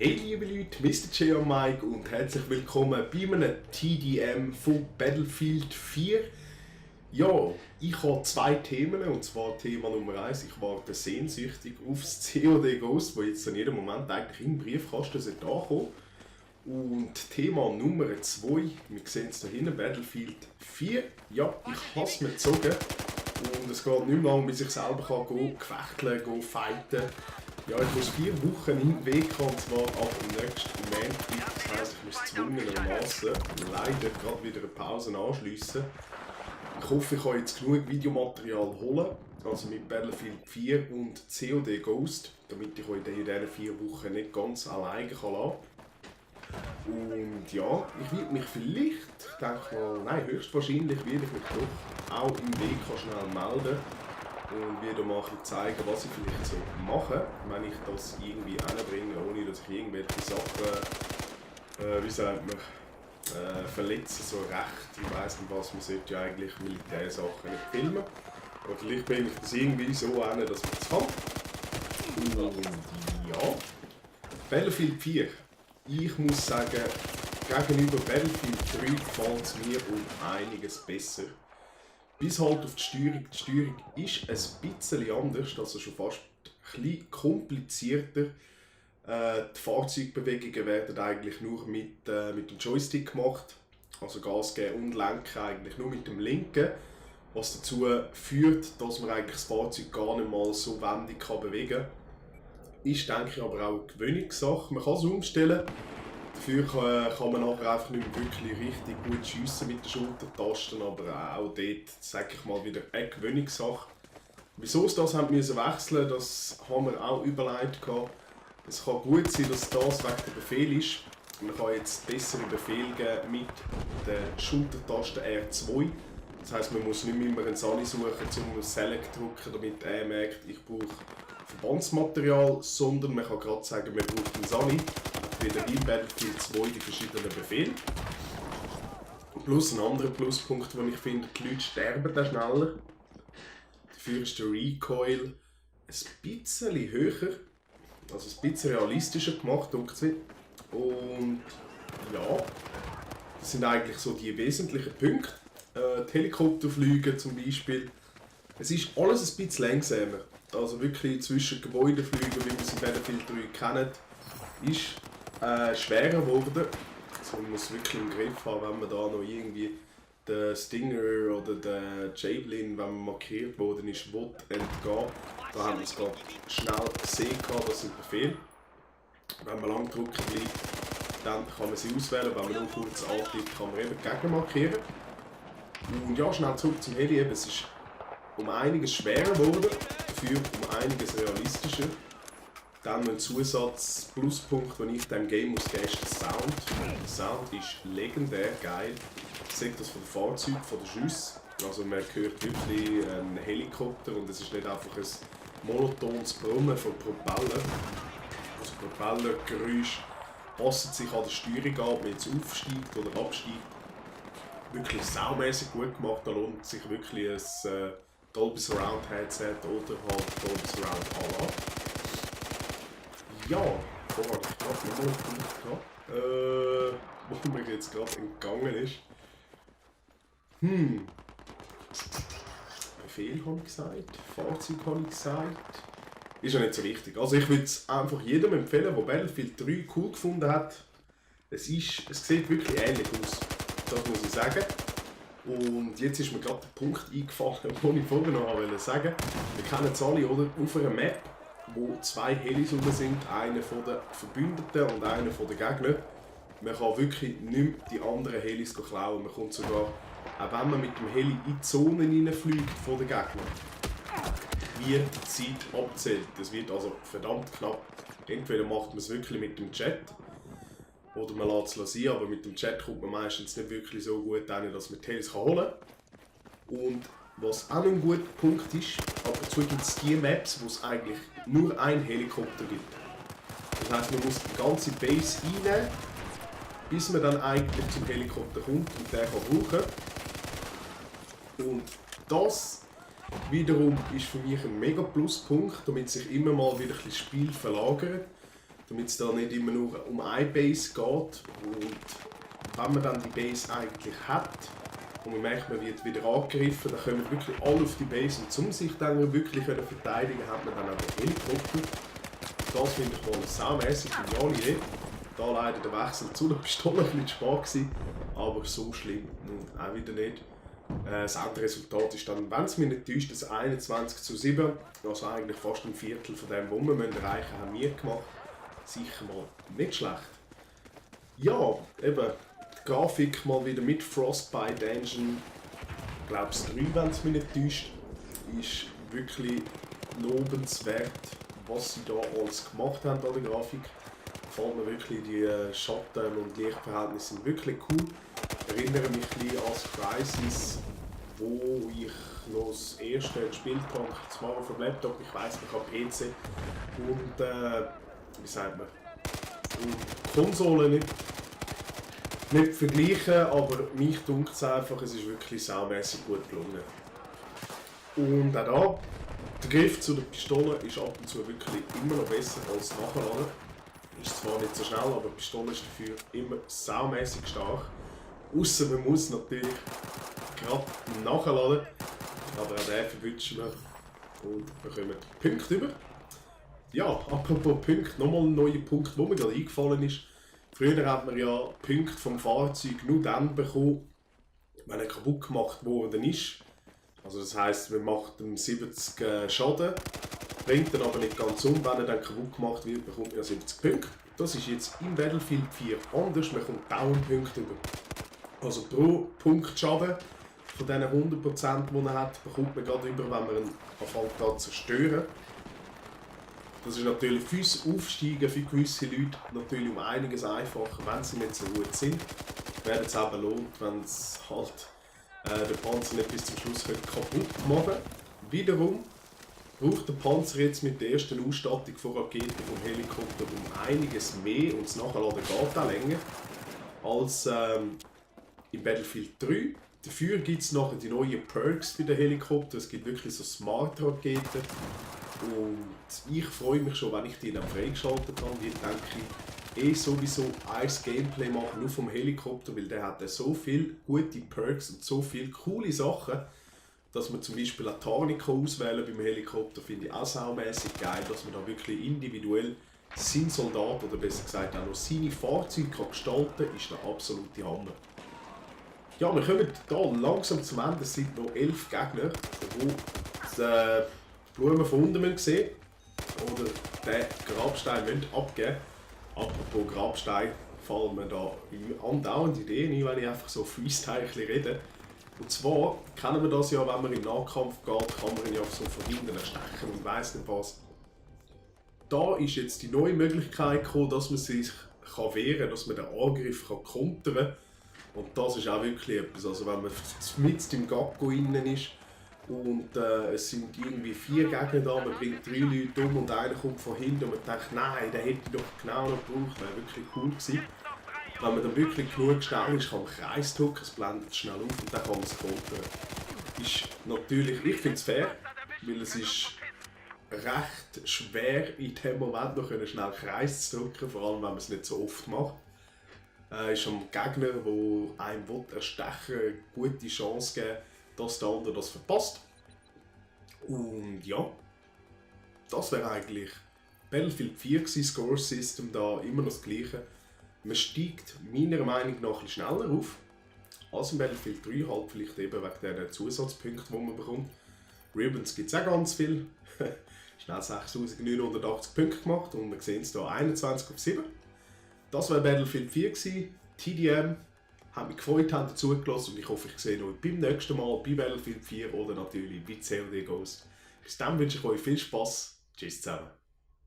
Hey liebe Leute, Mr. J und Mike und herzlich willkommen bei einem TDM von Battlefield 4. Ja, ich habe zwei Themen, und zwar Thema Nummer 1, ich warte sehnsüchtig aufs COD Ghost, das jetzt in jedem Moment eigentlich im Briefkasten ankommen. Und Thema Nummer 2, wir sehen es hier hinten, Battlefield 4. Ja, ich habe es mir gezogen und es geht nicht mehr lange, bis ich selber gefechteln kann, fighten. Ja, ich muss 4 Wochen in den Weg haben, und zwar ab dem nächsten Montag. Das heisst, ich muss zwungenermassen leider gerade wieder eine Pause anschliessen. Ich hoffe, ich kann jetzt genug Videomaterial holen, also mit Battlefield 4 und COD Ghost, damit ich euch in diesen 4 Wochen nicht ganz alleine lassen kann. Und ja, ich werde mich vielleicht, ich denke mal, nein, höchstwahrscheinlich werde ich mich doch auch im WK schnell melden und werde mal ein bisschen zeigen, was ich vielleicht so mache, wenn ich das irgendwie hinbringe, ohne dass ich irgendwelche Sachen, wie sagt man, verletze so recht. Ich weiss nicht was, man sollte ja eigentlich Militärsachen nicht filmen. Aber vielleicht bringe ich das irgendwie so hin, dass man es kann. Und ja, Battlefield 4. Ich muss sagen, gegenüber Battlefield 3 gefällt es mir um einiges besser. Bis halt auf die Steuerung. Die Steuerung ist ein bisschen anders, also schon fast ein bisschen komplizierter. Die Fahrzeugbewegungen werden eigentlich nur mit dem Joystick gemacht. Also Gas geben und lenken eigentlich nur mit dem linken. Was dazu führt, dass man eigentlich das Fahrzeug gar nicht mal so wendig bewegen kann. Ist, denke ich, aber auch eine Gewöhnungssache. Man kann es umstellen. Dafür kann man nachher einfach nicht mehr wirklich richtig gut schiessen mit den Schultertasten, aber auch dort, sage ich mal, wieder eine Gewöhnungssache. Wieso sie das haben müssen wechseln, das haben wir auch überlegt. Es kann gut sein, dass das wegen der Befehl ist. Man kann jetzt bessere Befehle geben mit der Schultertaste R2. Das heisst, man muss nicht mehr immer einen Sani suchen, um Select zu drücken, damit er merkt, ich brauche Verbandsmaterial, sondern man kann gerade sagen, man braucht einen Sani. Wieder wie in Battlefield 2 die verschiedenen Befehle. Plus ein anderer Pluspunkt, den ich finde, die Leute sterben dann schneller. Dafür ist der Recoil ein bisschen höher, also ein bisschen realistischer gemacht, und ja, das sind eigentlich so die wesentlichen Punkte. Die Helikopterflüge zum Beispiel. Es ist alles ein bisschen langsamer. Also wirklich zwischen Gebäudeflügen, wie wir es in Battlefield 3 kennen, ist schwerer geworden. Also man muss wirklich im Griff haben, wenn man da noch irgendwie den Stinger oder den Javelin, wenn man markiert worden ist, will entgehen. Da haben wir es gerade schnell gesehen, das sind Befehle. Wenn man lang drücken bleibt, dann kann man sie auswählen. Wenn man nur kurz anklickt, kann man eben die Gegner markieren. Und ja, schnell zurück zum Heli. Es ist um einiges schwerer geworden, dafür um einiges realistischer. Dann ein Zusatz-Pluspunkt, den ich diesem Game muss geben, ist der Sound. Der Sound ist legendär geil. Seht das von den Fahrzeugen, von den Schüssen. Also man hört wirklich einen Helikopter und es ist nicht einfach ein monotones Brummen von Propeller. Also Propellergeräusch passen sich an der Steuerung an, ob man jetzt aufsteigt oder absteigt. Wirklich saumässig gut gemacht, da lohnt sich wirklich ein Dolby Surround Headset oder halt Dolby Surround anlassen. Ja, vorher habe ich gerade noch einen Punkt gehabt, wo mir jetzt gerade entgangen ist. Befehl habe ich gesagt, Fahrzeug habe ich gesagt. Ist ja nicht so wichtig. Also ich würde es einfach jedem empfehlen, der Battlefield 3 cool gefunden hat. Es sieht wirklich ähnlich aus, das muss ich sagen. Und jetzt ist mir gerade der Punkt eingefallen, den ich vorher noch sagen wollte. Wir kennen es alle, oder? Auf einer Map, wo 2 Helis rum sind, einer von den Verbündeten und einer von den Gegnern. Man kann wirklich nicht mehr die anderen Helis klauen. Man kommt sogar, auch wenn man mit dem Heli in die Zone hineinfliegt von den Gegnern, wird die Zeit abgezählt. Das wird also verdammt knapp. Entweder macht man es wirklich mit dem Chat oder man lässt es sein, aber mit dem Chat kommt man meistens nicht wirklich so gut hin, dass man die Helis holen kann. Und was auch ein guter Punkt ist, ab und zu gibt es die Maps, wo es eigentlich nur einen Helikopter gibt. Das heisst, man muss die ganze Base einnehmen, bis man dann eigentlich zum Helikopter kommt und den kann brauchen. Und das wiederum ist für mich ein mega Pluspunkt, damit sich immer mal wieder ein bisschen Spiel verlagert. damit es da nicht immer nur um eine Base geht. Und wenn man dann die Base eigentlich hat und man merkt, man wird wieder angegriffen, dann kommen wirklich alle auf die Base und um sich dann wirklich verteidigen hat man dann auch den Helikopter. Das finde ich mal saumässig genial. Da leider der Wechsel zu der Pistole ein bisschen spät gewesen, aber so schlimm nun auch wieder nicht. Das Endresultat ist dann, wenn es mich nicht täuscht, das 21:7, also eigentlich fast ein Viertel von dem, was wir erreichen müssen, haben wir gemacht. Sicher mal nicht schlecht. Ja, eben, die Grafik mal wieder mit Frostbite Engine, ich glaube es 3, wenn es mich nicht täuscht, ist wirklich lobenswert, was sie da alles gemacht haben an der Grafik. Gefällt mir wirklich, die Schatten- und Lichtverhältnisse sind wirklich cool. Ich erinnere mich ein bisschen an Crysis, wo ich noch das erste gespielt habe, zwar auf dem Laptop, ich weiss, ich habe PC und wie sagt man, und Konsolen nicht vergleichen, aber mich dunkt es einfach, es ist wirklich saumässig gut gelungen. Und auch da, der Griff zu der Pistole ist ab und zu wirklich immer noch besser als Nachladen. Ist zwar nicht so schnell, aber die Pistole ist dafür immer saumässig stark. Ausser man muss natürlich gerade nachladen, aber auch den verwünschen wir und bekommen Punkte über. Ja, apropos Punkte, nochmal ein neuer Punkt, der mir gerade eingefallen ist. Früher hat man ja Punkte vom Fahrzeug nur dann bekommen, wenn er kaputt gemacht worden ist. Also das heisst, man macht ihm 70 Schaden, bringt ihn aber nicht ganz um. Wenn er dann kaputt gemacht wird, bekommt man 70 Punkte. Das ist jetzt im Battlefield 4 anders, man kommt dauernd Punkte über. Also pro Punkt Schaden von diesen 100%, die er hat, bekommt man gerade über, wenn man ihn anfängt zu zerstören. Das ist natürlich fürs Aufsteigen für gewisse Leute natürlich um einiges einfacher, wenn sie nicht so gut sind. Wäre es eben lohnt, wenn es halt den Panzer nicht bis zum Schluss kaputt machen können. Wiederum braucht der Panzer jetzt mit der ersten Ausstattung von Raketen vom Helikopter um einiges mehr und das Nachladen geht auch länger als im Battlefield 3. Dafür gibt es nachher die neuen Perks für den Helikopter. Es gibt wirklich so Smart-Raketen. Und ich freue mich schon, wenn ich die dann freigeschaltet habe. Die denke ich sowieso ein Gameplay machen, nur vom Helikopter, weil der hat so viele gute Perks und so viele coole Sachen, dass man zum Beispiel eine Tarnung auswählen beim Helikopter, finde ich auch saumässig geil, dass man da wirklich individuell seinen Soldat oder besser gesagt auch noch seine Fahrzeuge kann gestalten, ist der absolute Hammer. Ja, wir kommen hier langsam zum Ende. Es sind noch 11 Gegner, die die Blumen von unten sehen oder den Grabstein abgeben. Apropos Grabstein, fallen mir da andauernd Ideen ein, wenn ich einfach so Freestyle rede. Und zwar kennen wir das ja, wenn man im Nahkampf geht, kann man ihn ja so von hinten stechen und weiss nicht was. Da ist jetzt die neue Möglichkeit gekommen, dass man sich wehren kann, dass man den Angriff kontern kann. Und das ist auch wirklich etwas, also wenn man mitten im Gacko innen ist und es sind irgendwie 4 Gegner da, man bringt 3 Leute um und einer kommt von hinten und man denkt, nein, den hätte ich doch genau noch gebraucht, wäre wirklich cool gewesen. Wenn man dann wirklich genug schnell ist, kann man Kreis drücken, es blendet schnell auf und dann kann man es kontern. Ist natürlich, ich finde es fair, weil es ist recht schwer in dem Moment noch schnell Kreis zu drücken, vor allem wenn man es nicht so oft macht. Ist am Gegner, der einem erstechen will, eine gute Chance geben, dass der andere das verpasst. Und ja, das wäre eigentlich Battlefield 4 gewesen, Score System da immer noch das gleiche. Man steigt meiner Meinung nach ein bisschen schneller auf als im Battlefield 3, halt vielleicht eben wegen den Zusatzpunkten, die man bekommt. Ribbons gibt es auch ganz viel. Schnell 6980 Punkte gemacht und wir sehen es hier 21:7. Das war Battlefield 4 gewesen. TDM. Hat mich gefreut, habt ihr zugelassen und ich hoffe, ich sehe euch beim nächsten Mal bei Battlefield 4 oder natürlich bei COD Ghost. Bis dann wünsche ich euch viel Spaß. Tschüss zusammen.